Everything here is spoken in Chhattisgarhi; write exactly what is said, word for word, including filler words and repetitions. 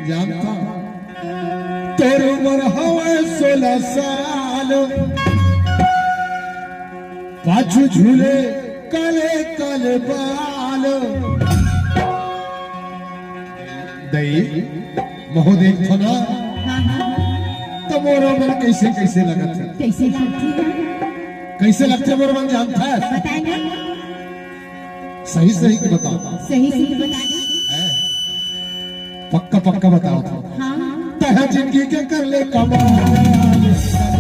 जानता, तोर उमर हवय सोलह साल, पाछू झूले काले काले बाल। दई, महू देखथों ना, हाँ, हाँ। त मोर उमर कइसे कइसे लगत हे? कइसे लगत हे? कइसे लगत हे मोर मन जानत हस? बताए ना। सही सही के बता। सही सही बता दे। हैं? पक्का पक्का बतावत हंव। हाँ। तैं ह जिनगी के कर ले कमाल।